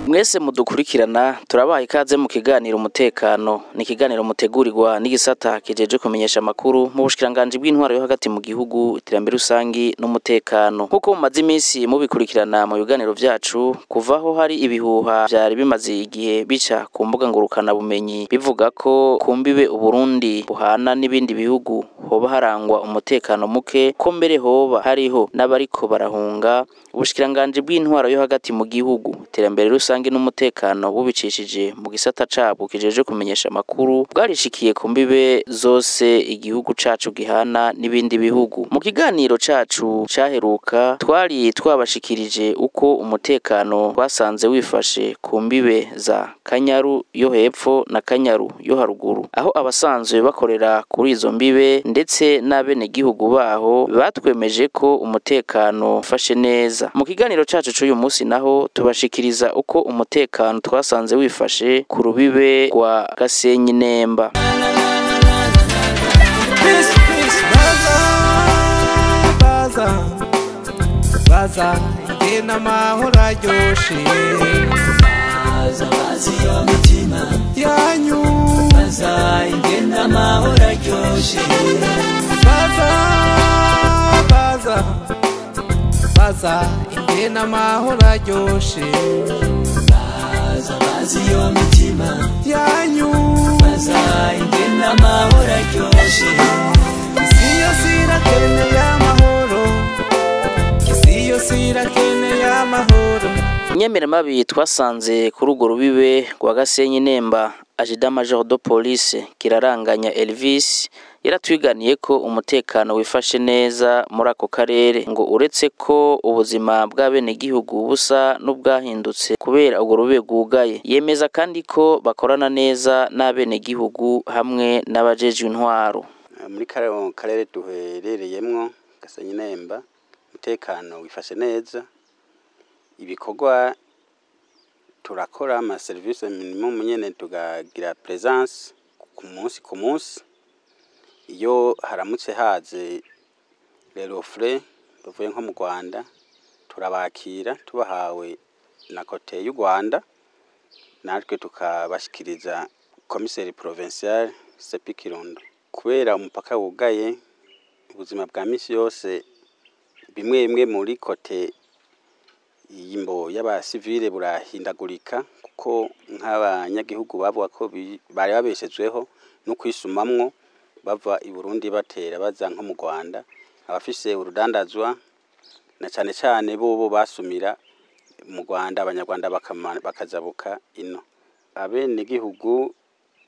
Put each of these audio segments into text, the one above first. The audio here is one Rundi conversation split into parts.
Mwese mudukurikirana, turabaha ikaze mu kiganiro Umutekano. Ni ikiganiro mutegurirwa n'igisata kijeje kumenyesha amakuru mu bushikiranganji bw'intwaro yo hagati mu gihugu, iterambere rusangi n'umutekano. Nk'uko mumaze iminsi mubikurikirana mu biganiro vyacu, kuvaho hari ibihuha vyari bimaze igihe bica ku mbuga ngurukana bumenyi bivuga ko ku mbibe Uburundi buhana n'ibindi bihugu hoba harangwa umutekano muke, ko mbere hoba hariho n'abariko barahunga, ubushikiranganji bw'intwaro yo hagati mu gihugu, iterambere rusangi n'umutekano, bubicishije mu gisata cabwo kijeje kumenyesha amakuru, bwarishikiye ku mbibe zose igihugu cacu gihana n'ibindi bihugu. Mu kiganiro cacu caheruka twari twabashikirije uko umutekano twasanze wifashe ku mbibe za Kanyaru yo hepfo na Kanyaru yo haruguru, aho abasanzwe bakorera kuri izo mbibe ndetse n'abenegihugu baho batwemeje ko umutekano ufashe neza. Mu kiganiro cacu c'uyu munsi naho tubashikiriza uko umutekano twasanze wifashe ku rubibe rwa Gasenyi Nemba. Peace, peace, baza, baza, baza, ingene amahoro aryoshe. Baza bazi iyo mitima yanyu. Baza ingene amahoro aryoshe. Baza, baza, baza, ingene amahoro aryoshe. Baza bazi iyo mitima yanyu. Baza ingene amahoro aryoshe. Isi yose irakeneye amahoro, isi yose irakeneye amahoro. Inyemeramabi twasanze kuri urwo rubibe rwa Gasenyi Nemba, Adjudant Major de Police Kiraranganya Elvis, yaratwiganiye ko umutekano wifashe neza muri ako karere, ngo uretse ko ubuzima bw'abenegihugu busa n'ubwahindutse kubera urwo rubibe rwugaye. Yemeza kandi ko bakorana neza n'abenegihugu hamwe n'abajejwe intwaro. Muri kano karere duherereyemwo, Gasenyi Nemba, umutekano wifashe neza. Ibikorwa turakora, ama service minimum nyene, tukagira presence ku munsi ku munsi. Iyo haramutse haze les bavuye nko mu Rwanda, turabakira tubahawe na côté y'u Rwanda, natwe tukabashikiriza commissaire provincial CP Kirundo. Kubera umupaka wugaye, ubuzima bwa misi yose bimwe bimwe muri côté y'imbo y'abasivile burahindagurika, kuko nk'abanyagihugu bavuga ko bari babeshejweho no kwisumamwo bava i Burundi batera baza nko mu Rwanda, abafise urudandazwa na cane cane bobo basumira mu Rwanda, abanyarwanda bakazabuka ino. Abenegihugu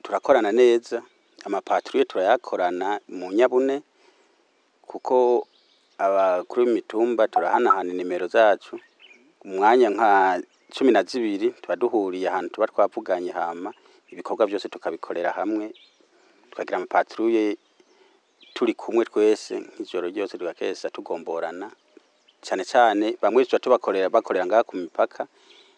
turakorana neza, ama patrouilles turayakorana mu nyabune, kuko abakuru b'imitumba turahanahana inimero zacu. Umwanya nka 12 tuba duhuriye ahantu tuba twavuganye, hama ibikorwa byose tukabikorera hamwe, tukagira ama patrouilles turi kumwe twese nk'ijoro ryose, tugakesa tugomborana. Cane cane bamwe tuba tubakorera, bakorera ngaha ku mipaka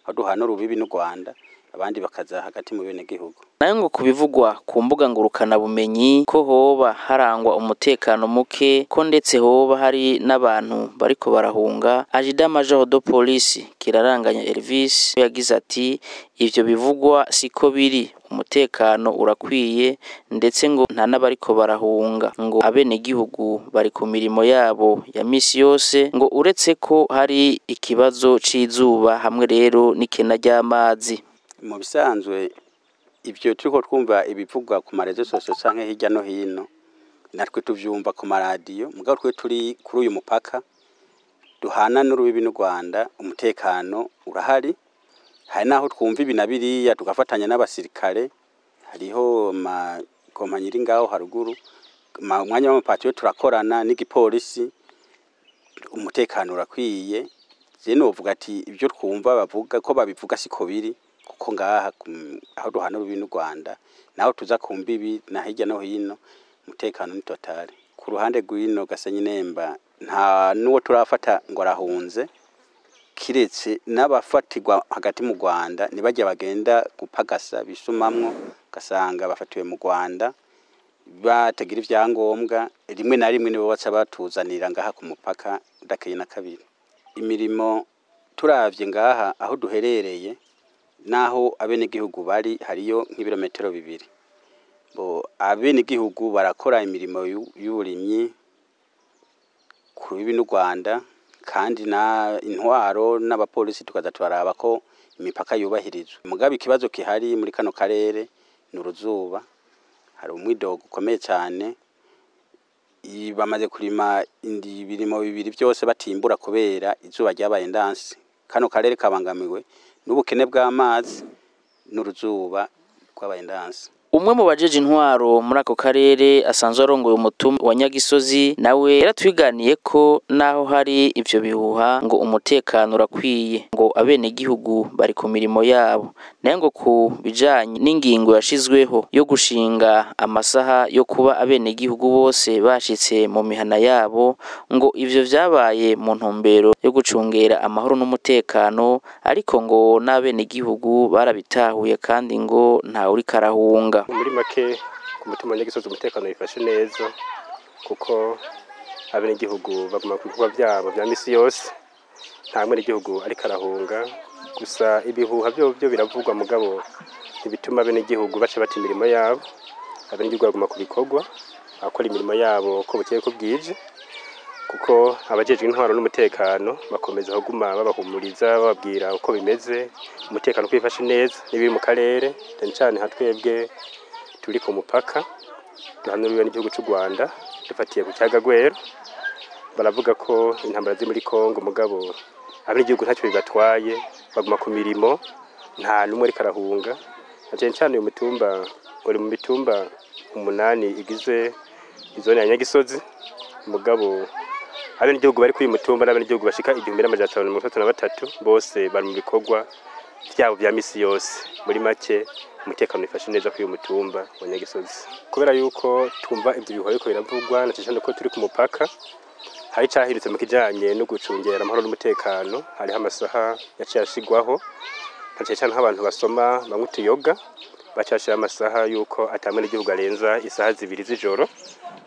aho duhana urubibi n'u Rwanda, abandi bakaza hagati mu benegihugu. Nayo ngo ku bivugwa ku mbuga ngurukanabumenyi ko hoba harangwa umutekano muke, ko ndetse hoba hari n'abantu bariko barahunga, Adjudant Major de Police Kiraranganya Elvis yagize ati: "Ivyo bivugwa siko biri, umutekano urakwiye, ndetse ngo nta n'abariko barahunga, ngo abenegihugu bari ku mirimo yabo ya misi yose, ngo uretse ko hari ikibazo c'izuba hamwe rero n'ikena ry'amazi." Mu bisanzwe ivyo turiko twumva ibivugwa ku ma réseaux sociaux canke hirya no hino, natwe tuvyumva ku maradiyo, mugabo twe turi kuri uyu mupaka duhana n'urubibi n'u Rwanda, umutekano urahari. Hari naho twumva ibi na biriya, tugafatanya n'abasirikare. Hariho amakompanyi iri ngaho haruguru, umwanya w'ama patrouilles turakorana n'igipolisi, umutekano urakwiye. Je novuga ati ibyo twumva bavuga ko babivuga siko biri, kuko ngaha aho duhana urubibi n'u Rwanda, naho tuza ku mbibi na hirya no hino, umutekano ni total. Ku ruhande rw'ino Gasenyi Nemba nta n'uwo turafata ngo arahunze, kiretse n'abafatirwa hagati mu Rwanda, ntibajya bagenda gupagasa bisumamwo, ugasanga bafatiwe mu Rwanda batagira ibyangombwa. Rimwe na rimwe nibo baca batuzanira ngaha ku mupaka udakeye na kabiri. Imirimo turavye ngaha aho duherereye Naho abenegihugu bari hariyo nk'ibirometero 2. Bo abenegihugu barakora imirimo y'uburimyi ku rubibi n'u Rwanda, kandi na intwaro n'abapolisi tukaza turaraba ko imipaka yubahirizwa. Mugabe ikibazo kihari muri kano karere ni uruzuba, hari umwidogo ukomeye cyane. Bamaze kurima ibirimo 2 byose batimbura kubera izuba ryabaye ndansi. Kano karere kabangamiwe n'ubukene bw'amazi n'uruzuba rwabaye ndansi. Umwe mu bajeje intwaro muri ako karere asanzwe arongoye umutumba wa Nyagisozi nawe yaratwiganiye ko naho hari ivyo bihuha ngo umutekano urakwiye, ngo abenegihugu bari ku mirimo yabo. Nayo ngo ku bijanye n'ingingo yashizweho yo gushinga amasaha yo kuba abenegihugu bose bashitse mu mihana yabo, ngo ivyo vyabaye mu ntumbero yo gucungera amahoro n'umutekano, ariko ngo n'abenegihugu barabitahuye kandi ngo ntawuriko arahunga. Muri make ku mutumba wa Nyagisozi umutekano wifashe neza, kuko abenegihugu baguma ku bikorwa byabo bya misi yose, nta mwenegihugu ariko arahunga. Gusa ibihuha byo biravugwa, mugabo ntibituma abenegihugu baca bata imirimo yabo. Abenegihugu baguma ku bikorwa, bakora imirimo yabo ko bukeye ko bwije, kuko abajejwe intwaro n'umutekano bakomeza kuguma babahumuriza, bababwira uko bimeze, umutekano uko wifashe neza n'ibiri mu karere, cyane cyane nka twebwe turi ku mupaka duhanuriwe n'igihugu cy'u Rwanda, dufatiye ku Kiyaga Rweru. Baravuga ko intambara ziri muri Kongo, mugabo abenegihugu ntacyo bibatwaye, baguma ku mirimo, nta n'umwe ariko arahunga. Na cyane cyane uyu mutumba uri mu mitumba 8 igize izone ya Nyagisozi, mugabo abenegihugu bari kuri uyu mutumba n'abenegihugu bashika 1533 bose bari mu bikorwa vyabo vya misi yose. Muri make umutekano wifashe neza kuri uyu mutumba wa Nyagisozi. Kubera yuko twumva ivyo bihuha biriko biravugwa, na cane ko turi ku mupaka, hari cahindutse mu kijanye no gucungera amahoro n'umutekano. Hariho amasaha yaciye ashigwaho, na cane cane nk'abantu basoma banywa utuyoga, bacashira amasaha yuko ata mwenegihugu arenza isaha 2 z'ijoro,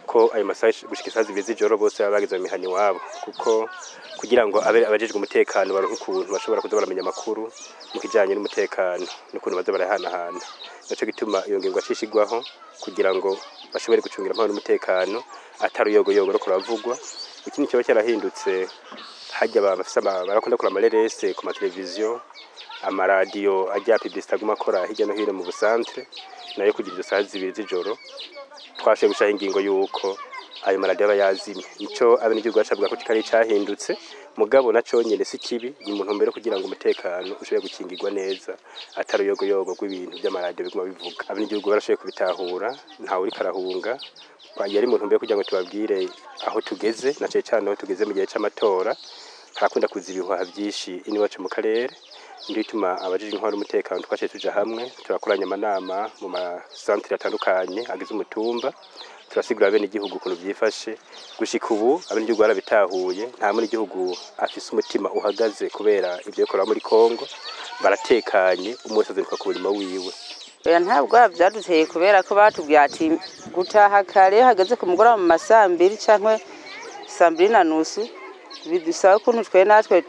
ko ayo masaha gushika isaha 2 z'ijoro bose baba bageze mu mihana iwabo, kuko kugira ngo abajejwe umutekano baronke ukuntu bashobora kuza baramenya amakuru mu kijanye n'umutekano n'ukuntu baza barahanahana. Naco gituma iyo ngingo yacishigwaho kugira ngo bashobore gucungira amahoro n'umutekano, atari uyogoyogo ruko ruravugwa. Ikindi kiba cyarahindutse, harya bafise barakunda kora amarerese ku mateleviziyo, amaradiyo ajya publicité aguma akora hirya no hino mu busantre, nayo kugira izo saha 2 z'ijoro twashoboye gushiraho ingingo yuko ayo maradiyo aba yazimye. Nico abenegihugu bacavuga ko kari cahindutse, mugabo naco nyene si kibi, ni mu ntumbero kugira ngo umutekano ushobore gukingirwa neza, atari uyogoyogo rw'ibintu vy'amaradiyo biguma bivuga. Abenegihugu barashoboye kubitahura, ntawe uriko arahunga. Yari mu ntumbero kugira ngo tubabwire aho tugeze, na cane cane aho tugeze mu gihe c'amatora. Harakunda kuza ibihuha vyinshi iwacu mu karere, nico gituma abajejwe intwaro n'umutekano twaciye tuja hamwe, turakoranya amanama mu masantere atandukanye agize umutumba, turasigurira abenegihugu ukuntu vyifashe. Gushika ubu abenegihugu barabitahuye, nta mwenegihugu afise umutima uhagaze kubera ivyo bikorwa muri Kongo, baratekanye, umwe wese azinduka ku murimo wiwe. Oya, ntabwo vyaduteye, kubera ko batubwiye ati gutaha kare hageze ku mugoroba mu masaha 2 canke 2:30, bidusaba ukuntu twe natwe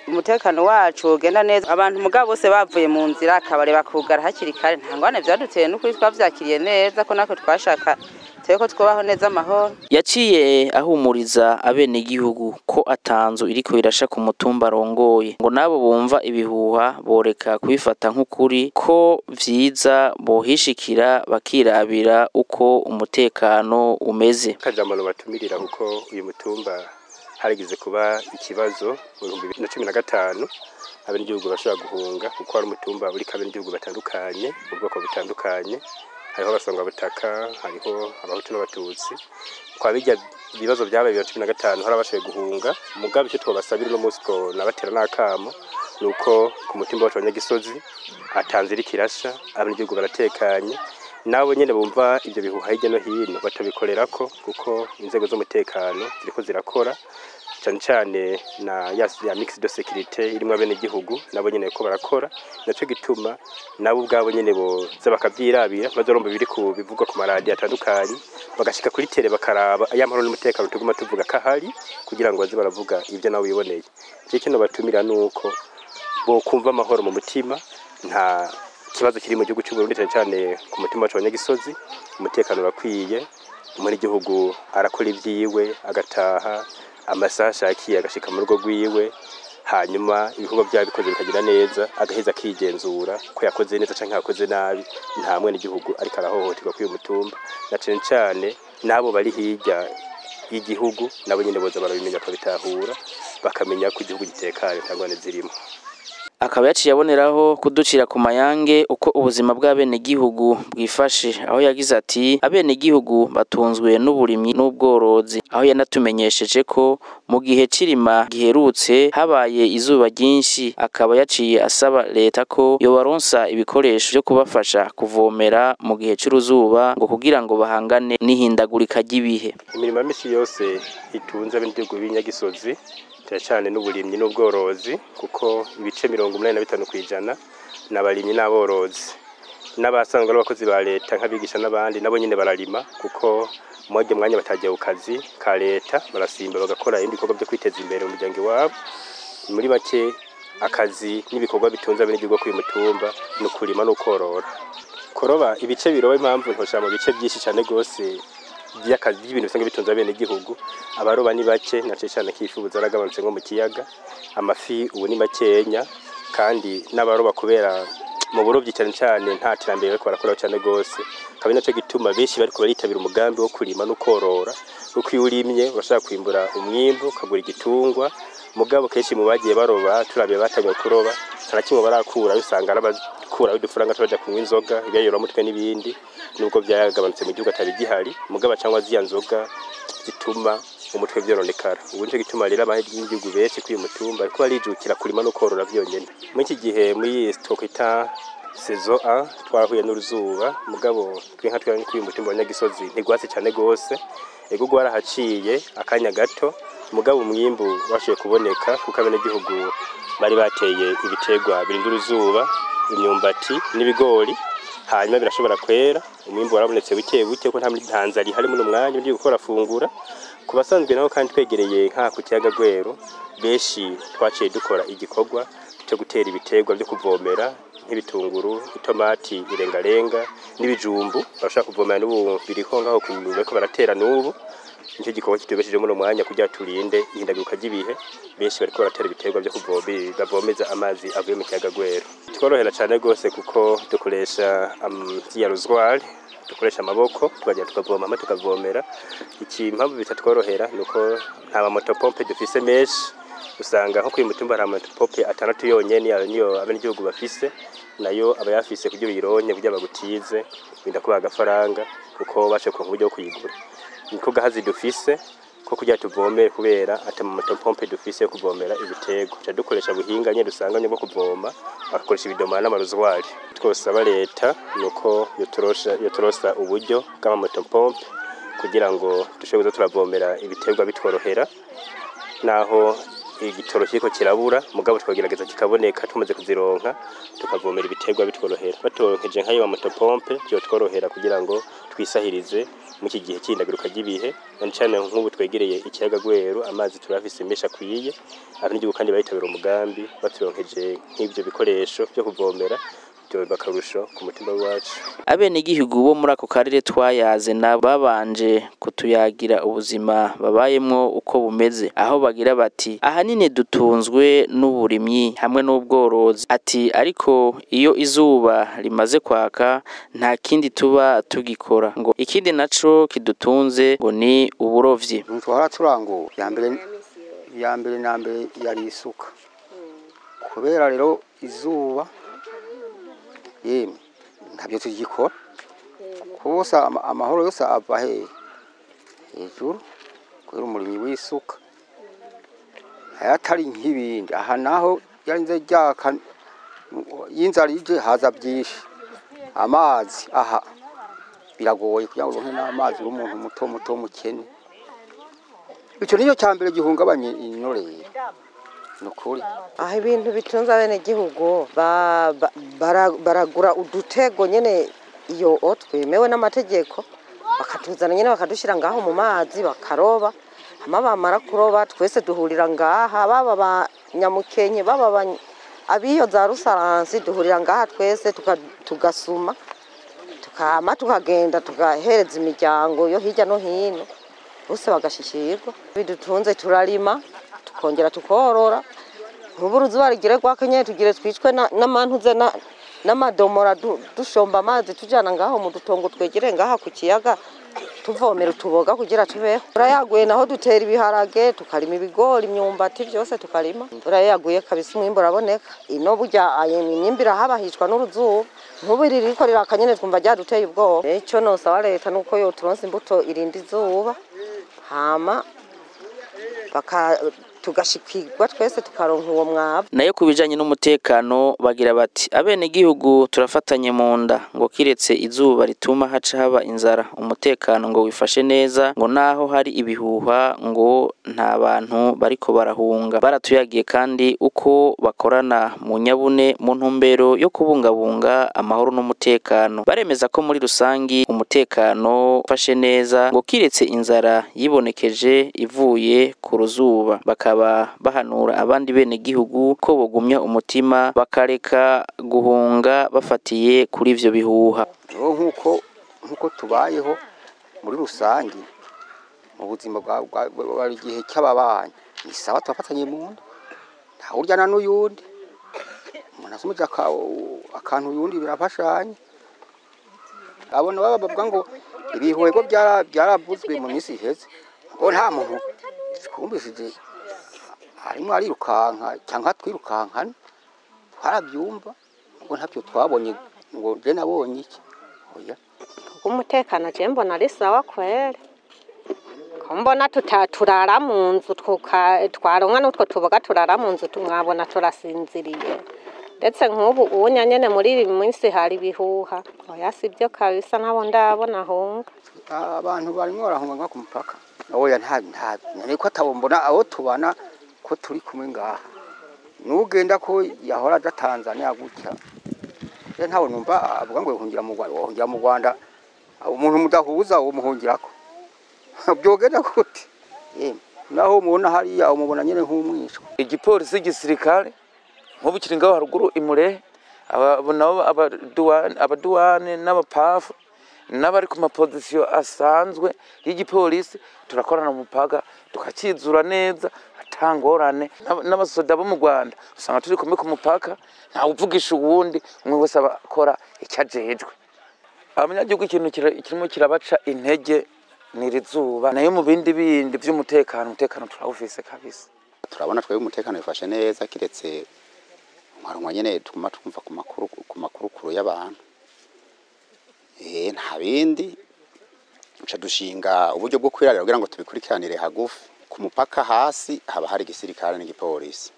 umutekano wacu ugenda neza. Abantu mugabo bose bavuye mu nzira, akabare bakugara hakiri kare, nta ngwane vyaduteye, n'ukuri twavyakiriye neza, ko natwe twashaka twe ko twubaho neza amahoro. Yaciye ahumuriza abenegihugu ko atanzu iriko irasha ku mutumba arongoye, ngo nabo bumva ibihuha boreka kubifata nk'ukuri, ko vyiza bohishikira bakirabira uko umutekano umeze. Akajambo batumirira, kuko uyu mutumba harigeze kuba ikibazo mu 2015, abenegihugu bashobora guhunga, kuko hari umutumba uriko abenegihugu batandukanye mu bwoko butandukanye, hariho abasangwabutaka, hariho abahutu n'abatutsi. Kwa bijya ibibazo vyabaye 2015 hari abashoboye guhunga, mugabo icyo twobasabira uno munsi nabatera n'akamo nuko ku mutumba wacu wa Nyagisozi atanze iriko irasha, abenegihugu baratekanye, nabo nyene bumva ivyo bihuha hirya no hino batabikorerako, kuko inzego z'umutekano ziriko zirakora, cane cane na ya mix de sécurité irimwo abenegihugu, nabo nyene ko barakora. Naco gituma nabo ubwabo nyene boza bakavyirabira, maze urumva biri ku bivugwa ku maradiyo atandukanye, bagashika kuri tele bakaraba ya mahoro n'umutekano tuguma tuvuga ko ahari, kugira ngo baze baravuga ivyo nabo biboneye. Je kino batumira nuko bokumva amahoro mu mutima, Nta kibazo kiri mu gihugu cy'u Burundi, cyane cyane ku mutima wacu wa Nyagisozi. Umutekano urakwiye, umunyagihugu arakora ibyiwe agataha amasaha ashakiye, agashika mu rugo rwiwe, hanyuma ibikorwa byaba bikoze bikagira neza, agaheza akigenzura ko yakoze neza canke yakoze nabi. Nta mwene igihugu ariko arahohoterwa kuri uyu mutumba, na cane cane n'abo bari hirya y'igihugu nabo nyene boza barabimenya, bakabitahura, bakamenya ko igihugu gitekanye, nta ngorane zirimo. Akaba yaciye aboneraho kuducira ku mayange uko ubuzima bw'abenegihugu bwifashe, aho yagize ati: "Abenegihugu batunzwe n'uburimyi n'ubworozi", aho yanatumenyesheje ko mu gihe c'irima giherutse habaye izuba ryinshi, akaba yaciye asaba leta ko yobaronsa ibikoresho vyo kubafasha kuvomera mu gihe c'uruzuba, ngo kugira ngo bahangane n'ihindagurika ry'ibihe. Imirimo ya misi yose itunze abenegihugu b'Inyagisozi cyane cyane n'uburimyi n'ubworozi, kuko ibice 85% ni abarimyi n'aborozi. N'abasanzwe ari abakozi ba leta nk'abigisha n'abandi, nabo nyine bararima, kuko muri uwo mwanya batagiye ku kazi ka leta barasimba bagakora ibindi bikorwa byo kwiteza imbere mu muryango iwabo. Muri make, akazi n'ibikorwa bitunze abenegihugu kuri uyu mutumba ni ukurima n'ukorora. Kuroba, ibice biroba, impamvu ntoshira mu bice byinshi cyane rwose by'akazi by'ibintu usanga bitunze abenegihugu, abaroba ni bake, na cane cane ko ifi ubu zaragabanutse nko mu kiyaga, amafi ubu ni makenya, kandi n'abaroba kubera mu burobyi cyane cyane nta terambere bariko barakora cyane rwose, akaba ari naco gituma benshi bariko baritabira umugambi wo kurima no korora, kuko iyo urimye urashobora kwimbura umwimbu, ukagura igitungwa. Mugabo kenshi mu bagiye baroba, turabiye batangiye kuroba, nta na kimwe barakura, usanga ari abakurayo udufaranga tubaja kunywa inzoga, ibiyayuramutwe n'ibindi, nubwo byagabanutse mu gihugu atari gihari, mugabo cyangwa ziya nzoga zituma umutwe vyoronekara. Ubu nico gituma rero abanyagihugu benshi kuri uyu mutumba bariko barijukira kurima no korora vyonyene. Muri iki gihe, muri iyi twokwita saison A, twarahuye n'uruzuba, mugabo twe nka twe kuri uyu mutumba wa Nyagisozi ntigwatse cane gose. Ego, gwarahaciye akanya gato, mugabo umwimbu washoboye kuboneka kuko abenegihugu bari bateye ibiterwa birinda uruzuba, imyumbati n'ibigori, hanyuma birashobora kwera, umwimbu warabonetse buke buke, kuko nta nzara ihari muri umwanya ugiye gukora fungura. Ku basanzwe nabo kandi twegereye nka ku kiyaga Rweru, benshi twaciye dukora igikorwa cyo gutera ibiterwa byo kuvomera nk'ibitunguru, itomati, irengarenga n'ibijumbu, barashobora kuvomera. N'ubu biriho ngaho ku bariko baratera n'ubu. Nicyo gikorwa kitubesheje muri umwanya kugira turinde ihindagurika ry'ibihe. Benshi bariko baratera ibiterwa byo bavomeza amazi avuye mu kiyaga Rweru. Tworohera cyane rwose kuko dukoresha ziriya rozwari, dukoresha amaboko, tukagenda tukavoma hama tukavomera. Iki impamvu bitatworohera nuko nta ma motopompe dufise menshi. Usanga nko kuri mutumba hari amotopompe 6 yonyene, niyo abenegihugu bafise, nayo aba yafise kugira uyironke, kugira bagutize binda kubaha agafaranga, kuko bashoboye kuronka uburyo bwo kuyigura. Niko gahazi dufise ko kugira tuvomere, kubera ata motopompe dufise yo kuvomera ibiterwa. Tuca dukoresha buhinga nyene dusanganye bwo kuvoma, bagakoresha ibidomora n'amarozwari. Twosaba leta nuko yotorosa uburyo bw'amamotopompe kugira ngo dushobore kuza turavomera ibiterwa bitworohera, naho igitoro kiriko kirabura, mugabo twagerageza kikaboneka, tumaze kuzironka tukavomera ibiterwa bitworohera. Baturonkeje nk'ayo ma motopompe vyotworohera kugira ngo twisahirize mu iki gihe c'ihindagurika ry'ibihe, na cane nk'ubu twegereye ikiyaga Rweru, amazi turafise menshi akwiye. Abenegihugu kandi baritabira umugambi, baturonkeje nk'ivyo bikoresho vyo kuvomera vyoba akarusho ku mutumba w'iwacu. Abenegihugu bo muri ako karere twayaze na babanje kutuyagira ubuzima babayemwo uko bumeze, aho bagira bati: "Ahanini dutunzwe n'uburimyi hamwe n'ubworozi", ati: "Ariko iyo izuba rimaze kwaka nta kindi tuba tugikora", ngo ikindi naco kidutunze ngo ni uburovyi. Twahora turangura ya mbere na mbere yari isuka, kubera rero izuba, yemwe ntabyo tugikora kose. Amahoro yose ava hehe? Hejuru, kubera umurimyi w'isuka ayatari nk'ibindi. Aha naho yarinze ryaka, y'inzara ije haza byinshi. Amazi aha biragoye kugira ngo uronke n'amazi, uri umuntu muto muto mukene. Ico nico cya mbere gihungabanya inorero, ni ukuri. Aho ibintu bitunze abenegihugu, baragura udutego nyene iyo twemewe n'amategeko, bakatuzana nyene bakadushyira ngaho mu mazi, bakaroba. Hama bamara kuroba, twese duhurira ngaha, baba abanyamukenke, baba Abiyo za Rusaransi duhurira ngaha twese, tugasuma, tukama, tukagenda tugahereza imiryango yo hirya no hino, bose bagashishirwa. Bidutunze, turarima, tukongera tukorora. Nk'ubu uruzuba rigire rwake nyene, tugire twicwe n'amantuze n'amadomora, dushomba amazi tujana ngaho mu dutongo twegereye ngaha ku kiyaga, tuvomera utuboga kugira tubeho. Imvura yaguye naho dutera ibiharage, tukarima ibigori, imyumbati, byose tukarima. Imvura yaguye kabisa umwimbu uraboneka. Ino burya ayo imyimbu irahaba, hicwa n'uruzuba. Nk'ubu iri ririko riraka nyene, twumva ryaduteye ubwoba. Ico nosaba leta nuko yoturonsa imbuto irinda izuba, hama baka tugashikirwa twese, tukaronka uwo mwavu. Nayo ku bijanye n'umutekano bagira bati: abenegihugu turafatanye mu nda, ngo kiretse izuba rituma haca haba inzara, umutekano ngo wifashe neza, ngo naho hari ibihuha ngo nta bantu bariko barahunga. Baratuyagiye kandi uko bakorana mu nyabune mu ntumbero yo kubungabunga amahoro n'umutekano. Baremeza ko muri rusangi umutekano ufashe neza, ngo kiretse inzara yibonekeje ivuye ku ruzuba. Bakaba bahanura abandi bene gihugu ko bogumya umutima, bakareka guhunga bafatiye kuri ivyo bihuha. Rero nk'uko tubayeho muri rusange mu buzima bwa igihe cy'ababanyi, ni sawa, turafatanye mu nda, ntawe uryana n'uyundi. Umuntu asumije akantu uyundi, birafashanya. Abona baba bavuga ngo ibihuhego byaravuzwe mu minsi iheze, ngo nta muntu twumvishije harimo arirukanka cyangwa twirukankana, twarabyumva ngo ntabyo twabonye, ngo je nabonye iki, oya. Umutekano je mbona ari sawa kweri, ko mbona turara mu nzu, twaronka n'utwo tuboga, turara mu nzu, mwabona turasinziriye. Ndetse nk'ubu ubunya nyene muri iyi minsi hari ibihuha, oya, sibyo kabisa, nabo ndabona hunga. Abantu barimo barahunga nka ku mupaka, oya, nta niko atabombona abo tubana ko turi kumwe ngaha. Nugenda ko yahora aja Tanzania gutya, rero ntawe numva avuga ngo yohungira mu Rwanda. Wohungira mu Rwanda umuntu mudahuza, uwo muhungirako byogenda gute? Yemwe, naho mubona hariya, umubona nyene nk'umwishwa. Igipolisi, igisirikare, nk'ubu kiri ngaho haruguru imurehe, aba nabo abaduwane n'abapafu n'abari ku mapozisiyo asanzwe y'igipolisi, turakorana mu mupaka, tukakizura neza ata ngorane. N'abasoda bo mu Rwanda usanga turi kumwe ku mupaka, ntawe uvugisha uwundi, umwe wese aba akora icyo ajejwe. Abanyagihugu ikintu kirimo kirabaca intege ni iri zuba, nayo mu bindi by'umutekano, umutekano turawufise kabisa. Turabona twebwe umutekano wifashe neza, kiretse nkarumwa nyene tuguma twumva ku makurukuru y'abantu, nta bindi. Duca dushinga uburyo bwo kwirarira kugira ngo tubikurikiranire hagufi. Ku mupaka hasi haba hari igisirikare n'igipolisi,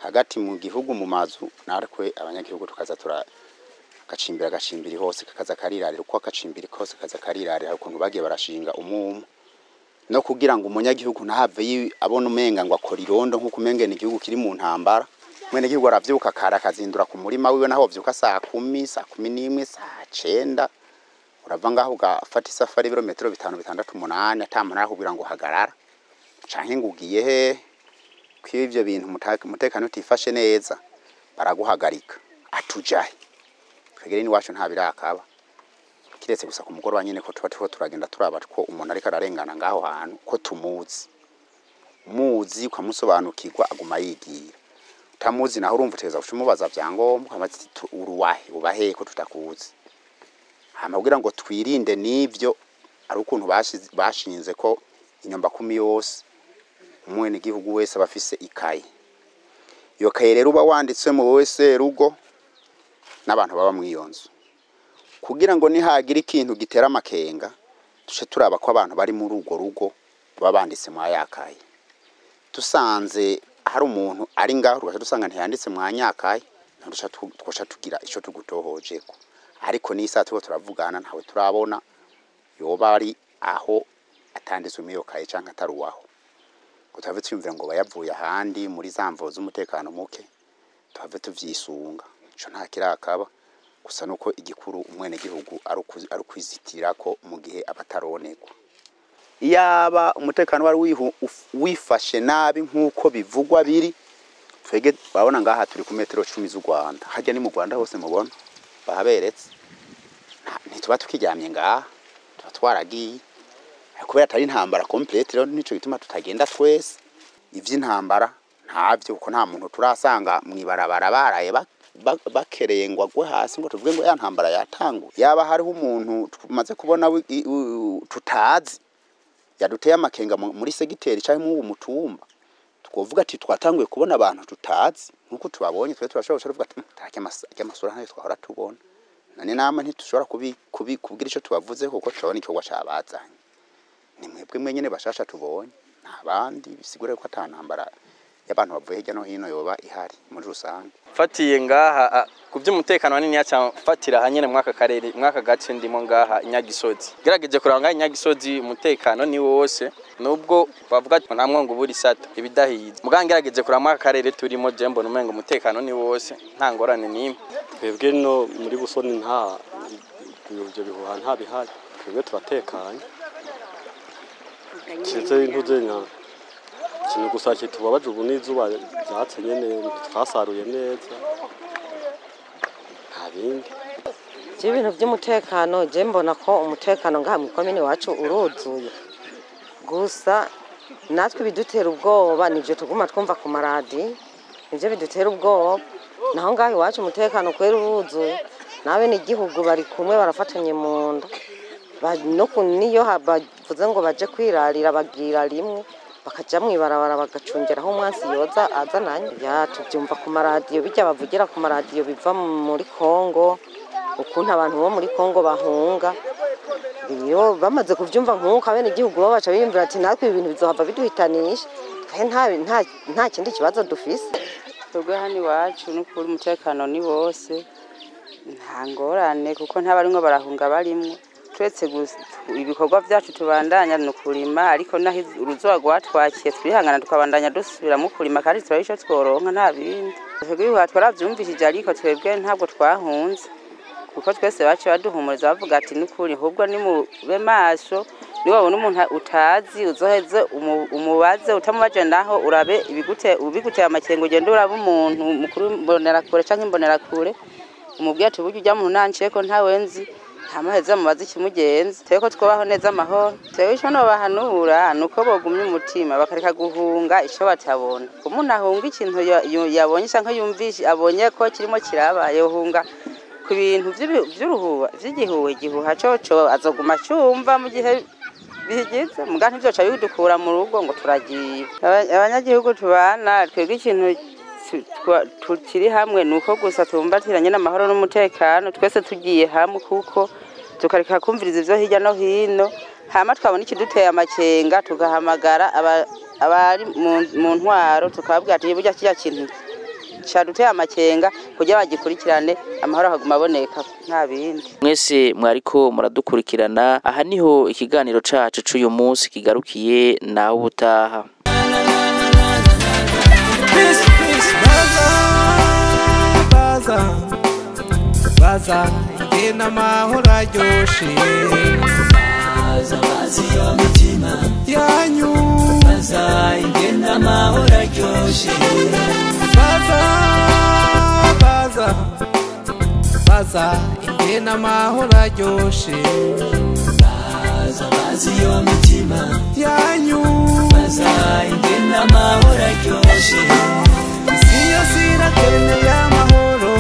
hagati mu gihugu mu mazu natwe abanyagihugu tukaza tura gacimbira gacimbiri hose kakaza karirarira, uko agacimbiri kose kaza karirarira ukuntu bagiye barashinga umumu, no kugira ngo umunyagihugu ntahave abona umenga ngo akora irondo nk'uko umenga ni igihugu kiri mu ntambara. Mwene gihugu aravyuka kare akazindura ku murima wiwe, naho wovyuka 10:00, 11:00, 9:00, urava ngaho ugafata isafari ibirometero 5, 6, 8, ata muntu arakubwira ngo hagarara canke ngo ugiye hehe. Ko ivyo bintu umutekano utifashe neza baraguhagarika, atujahe. Twegere n'iwacu nta birakaba, kiretse gusa ku mugoroba nyene ko tuba turiko turagenda turaba ko umuntu ariko ararengana ngaho hantu ko tumuzi, muzi ukamusobanukirwa aguma yigira. Utamuzi naho urumva utegerezwa guca umubaza vyangombwa, ukamubaza uti uruwahe, ubahe ko tutakuzi. Hama kugira ngo twirinde n'ivyo, ari ukuntu bashinze ko inyumba kumi yose umwenegihugu wese aba afise ikaye. Iyo kaye rero uba wanditsemo wowe serugo n'abantu baba mw'iyo nzu, kugira ngo nihagira ikintu gitera amakenga duce turaba ko abantu bari muri urwo rugo baba banditse mwa ya kaye. Dusanze hari umuntu ari ngaho tugaca dusanga ntiyanditse mwa nyakaye, tugaca tugira ico tugutohojeko. Ariko n'isaha turiko turavugana ntawe turabona yoba ari aho atanditswe muri iyo kaye canke atari uwaho, ngo tuhave twiyumvira ngo bayavuye ahandi muri za mvo z'umutekano muke, tuhave tuvyisunga. Ico nta kirakaba, gusa nuko igikuru umwenegihugu ari ukwizitira ko mu gihe aba ataronegwa. Iyaba umutekano wari wifashe nabi nk'uko bivugwa biri, Twege babona ngaha turi ku metero 10 z'u Rwanda, harya ni mu Rwanda hose mubona bahaberetse. Ntituba tukiryamye ngaha, tuba twaragiye kubera atari intambara complète. Rero nico gituma tutagenda twese. Ivy'intambara ntavyo, kuko nta muntu turasanga mwibarabara baraye bakereye ngo agwe hasi ngo tuvuge ngo ya ntambara yatanguye. Yaba hariho umuntu tumaze kubona tutazi yaduteye amakenga muri segiteri canke mu mutumba, twovuga ati twatanguye kubona abantu tutazi nkuko tubabonye. Twe turashobora kuvuga ati tarake amasura ntayo twahora tubona, nane nama ntitushobora kubwira ico tubavuze kuko turabona igikorwa cabazanye. Ni mwebwe mwenyene bashasha tubonye, nta bandi, bisigure ko ata ntambara y'abantu bavuye hirya no hino yoba ihari muri rusange. Fatiye ngaha ku by'umutekano hanini yaca fatira hanyene mwaka karere mwaka gace ndimo ngaha Inyagisozi. Gerageje kuranga ngaha Inyagisozi umutekano ni wose, nubwo bavuga ati nta mwongo ubura isato ibidahiye. Muganga gerageje kuranga mwaka karere turimo, je mbona umengo umutekano ni wose, nta ngorane nimwe. Twebwe no muri Busoni nta ibyo bihuha nta bihari, twebwe turatekanye. Kiretse intuzenya ikintu gusa kitubabaje ubu n'izuba ryatse nyene, ntitwasaruye neza, nta bindi. Je ibintu by'umutekano, je mbona ko umutekano ngaha mu komine wacu uruzuye, gusa natwe bidutera ubwoba nivyo tuguma twumva ku maradi, nivyo bidutera ubwoba. Naho ngaha iwacu umutekano kwera uruzuye, n'abenegihugu bari kumwe barafatanye mu nda. No niyo bavuze ngo baje kwirarira bagira rimwe bakaja mwibarabara bagacungeraho umwansi yoza azananye. Ya tubyumva ku maradiyo, bijya bavugira ku maradiyo biva muri Kongo, ukuntu abantu bo muri Kongo bahunga. Iyo bamaze kuvyumva nkuko abenegihugu bo baca biyumvira ati natwe ibintu bizohava biduhitanisha, twe nta kindi kibazo dufise. Twebwe hano iwacu n'ukuri umutekano ni wose, nta ngorane kuko ntabarimwo barahunga barimwo. Twese ibikorwa byacu tubandanya ni ukurima, ariko naho uruzuba rwatwakiye twihangana tukabandanya dusubiramo kurima kandi turaba ico tworonka nta bindi. Twebwe ibihuha twaravyumvishije, ariko twebwe ntabwo twahunze kuko twese baciye baduhumuriza bavuga ati n'ukuri ahubwo nimube maso, niwabona umuntu utazi uzoheze umubaze, utamubaje naho urabe ibiguteye amakenga, ugende urabe umuntu mukuru imbonerakure canke imbonerakure umubwire ati burya urya muntu nanciyeko ntawe nzi, amaheza mubaze ikimugenza. Twebwe ko twubaho neza amahoro. Twebwe ico nobahanura nuko bogumya umutima bakareka guhunga ico batabona. Umuntu ahunga ikintu yabonye canke yumvise abonye ko kirimo kiraba, yohunga ku bintu vy'uruhuha vy'igihuha, igihuha coco azoguma acumva mu gihe bigize, muga ntivyoca bidukura mu rugo ngo turagiye. Abanyagihugu tubana twebwe ikintu tukiri hamwe nuko gusa tumbatiranye n'amahoro n'umutekano, twese tugiye hamwe kuko tukareka kumviriza ivyo hirya no hino, hama twabona ikiduteye amakenga tugahamagara abari mu ntwaro tukababwira ati burya kirya kintu caduteye amakenga kugira bagikurikirane, amahoro akaguma aboneka nta bindi. Mwese mwariko muradukurikirana, aha niho ikiganiro cacu c'uyu munsi kigarukiye, nawe ubutaha. Baza, baza, ingene amahoro aryoshe. Baza, baza iyo mitima yanyu. Baza ingene amahoro aryoshe. Baza, baza, baza, ingene amahoro aryoshe. Baza, baza iyo mitima yanyu. Baza ingene amahoro aryoshe. Isi yose irakeneye amahoro,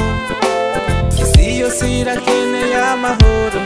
isi yose irakeneye amahoro.